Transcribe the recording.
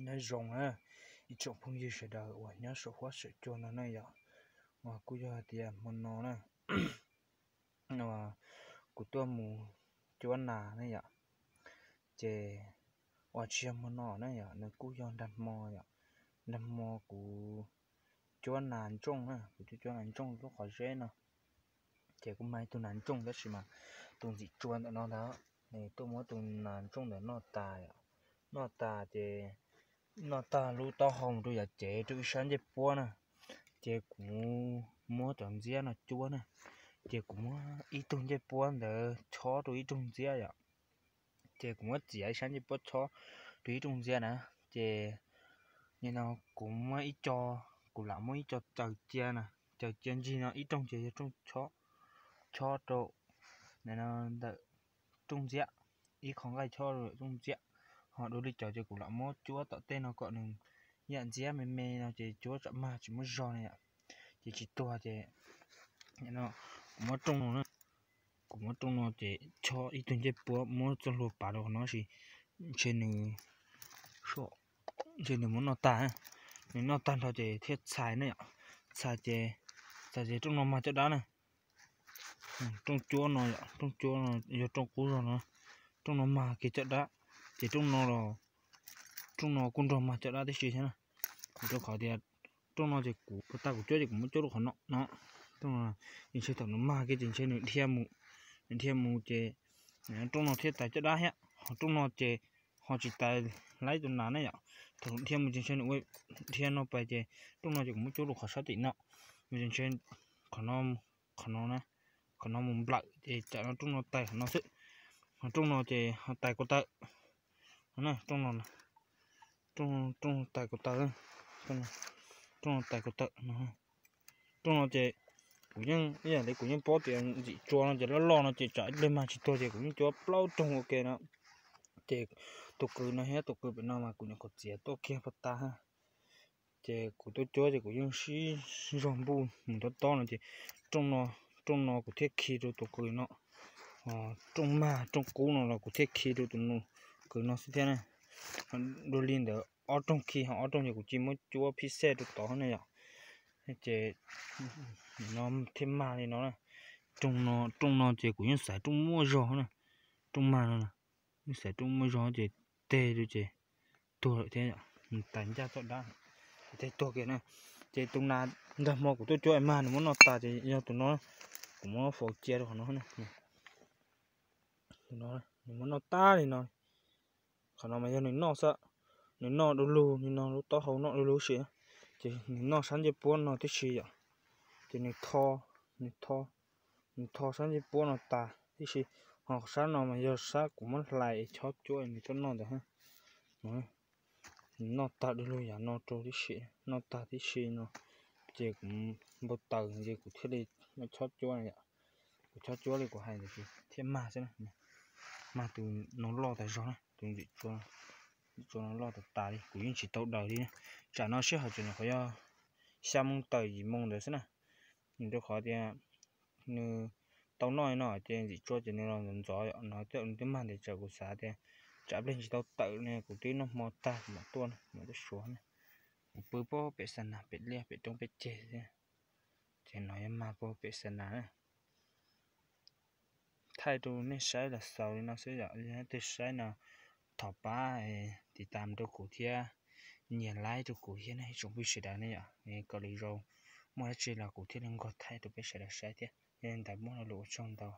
Nyob zoo na ib tsoom phooj ywg sawv daws uas nyob saum huab saum cua no ne yom. Uas kuj yog hais tias hmo no na, kuv tuaj mus cuab nas ne yom. Ces uas tsis yog hmo no ne yom, nws kuj yog nag hmo yom. Nag hmo kuv cuab nas ntsooj na, kuv tuaj cuab nas ntsooj lub qhov zeb no. Ces kuj mag ib tug nas ntsooj tab sis mas tus ntxim tsua ntawm no ntag, nws tuaj muab tus nas ntsooj ntawm noj tas yom. Noj tas ces noj tag lub taub hau mus rau yav cev rau ib sab ncej puab na. Ces kuv muab cov ntxiab no cuab na, ces kuv muab ib tug ncej puab ntawd chob rau ib rooj ntxiab yom. Ces kuv muab txiav ib sab ncej puab chob rau ib rooj ntxiab na. Ces nim no kuv muab ib co, kuv lam muab ib co caws cia na, caws cia ntsig no ib rooj ces yog rooj chob, chob rau ntawm rooj ntxiab, ib qho nqaij chob rau rooj ntxiab. Ho dua li cov ces kuv lam muab cuab tom tej no kom nws yam ntxiab me me no ces cuab tsam mag tsis muaj zog na yom, ces tsis tuag. Ces kuv muab rooj no na, kuv muab rooj no ces chob ib tug ncej puab muab txoj hlua pav rau qhov no sis ntshe nws, ntshe nws muab noj tag, nws noj tag nrho ces thiaj txhais ne yom. Txhais ces, txhais ces rooj no mag caj dab na. Rooj cuab no yom, rooj cuab no yog rooj qub zog no, rooj no mag kiag caj dab. Ces rooj no los, rooj no kuj nrog mag caj dab tib si thiab na. Rau qhov tias rooj no ces kuv, tag kuv cuab ces kuv muab cuab rau qhov no no, rooj no, ntshe thaum nws mag kiag ces ntshe nws dhia mus, nws dhia mus ces rooj no thiaj tais caj dab thiab. Ho rooj no ces ho tsis tais laib tus nas ne yom. Thaum dhia mus ces ntshe nws ua, dhia no pais ces rooj no ces kuv muab cuab rau qhov sab tim no, ntshe qhov no, qhov no na, qhov no mus nplawm ces tsam no rooj no tais qhov no xwb. Ho rooj no ces ho tais ko taw, rooj no, rooj tais ko taw, rooj no tais ko taw no. Rooj no ces kuv yeej ib yam li kuv yeej paub tias ntxim tsua no ces loj loj no ces tsam ib pliag mag tsis tuag ces kuv yeej cuab plaub rooj ua ke no. Ces tus qws no thiab tus qws pem no mas kuv nyuam qhuav txiav tuaj kiag pag tas. Ces kuv tuaj cuab ces kuv yeej sib zog npuj mus tob tob no ces rooj no, rooj no kuv thiaj khi rau tus qws no. Rooj mag rooj qub no los kuv thiaj khi rau tus qws no xwb thiab na. Dua li ntawd ob rooj khi ho ob rooj ces kuv cia muab cuab phib xej rau tod ne yom. Ces no thiaj mag li no na. Rooj no, rooj no ces kuv yeej xaiv rooj muaj zog na. Rooj mag no, yeej xaiv rooj muaj zog ces teg rau ces tuag lawm thiab, tais ncaj txoj dab, teg tuag kiag na. Ces tus nas nrag hmo kuv tuaj cuab es mag nws muab noj tas ces yog tus no, kuv muab faus cia rau qhov no. Tus no nws muab noj tas li no. Qhov no mas yog nws noj xwb, nws noj du lug li no, lub taub hau noj du lug si, ces nws noj sab ncej puab no tib si yom. Ces nws tho, nws tho, nws tho sab ncej puab no tas tib si. Ho sab no mas yog sab kuv muab hlais es chob cuab nws tuaj noj ntawd. Nws noj tag du lug yav no rau tib si, noj tag tib si no, ces kuv npau taws ces kuv thiaj li chob cuab yom. Kuv chob cuab li kuv hais ntawd ces thiaj mag xwb na. Mag tus no loj tas zog na, tus ntxim tsua no loj tas tas li, kuv yeej tsis tau daws li na. Tsam no sij hawm tseem nyuam qhuav yog xya moo tawm yim moo ntawd xwb na. Rau qhov tias nws tau noj li no ces ntxim tsua ces nws los ntxov ntxov yom, no coj nws twb mag ntawd tsam kuv xav tias tsam pliag tsis tau tawm ne kuv twb noj hmo tag kuv mam tuaj, mam tuaj suav na. Kuv pw pem xa nas pem liaj pem roob pem ceg thiab. Ces no yog mag puag pem xa nas na. Thaij rau nej saib los xaus li no xwb yom, yog leej twg saib no thov pab tiv tam rau kuv thiab, nias like rau kuv thiab nej tsoom phooj ywg sawv daws ne yom, kom lwm zaus muaj dab tsi los kuv thiaj li nqog thaij rau peb sawv daws saib thiab. Yog li ntawd muaj lo lus ua tsaug ntau.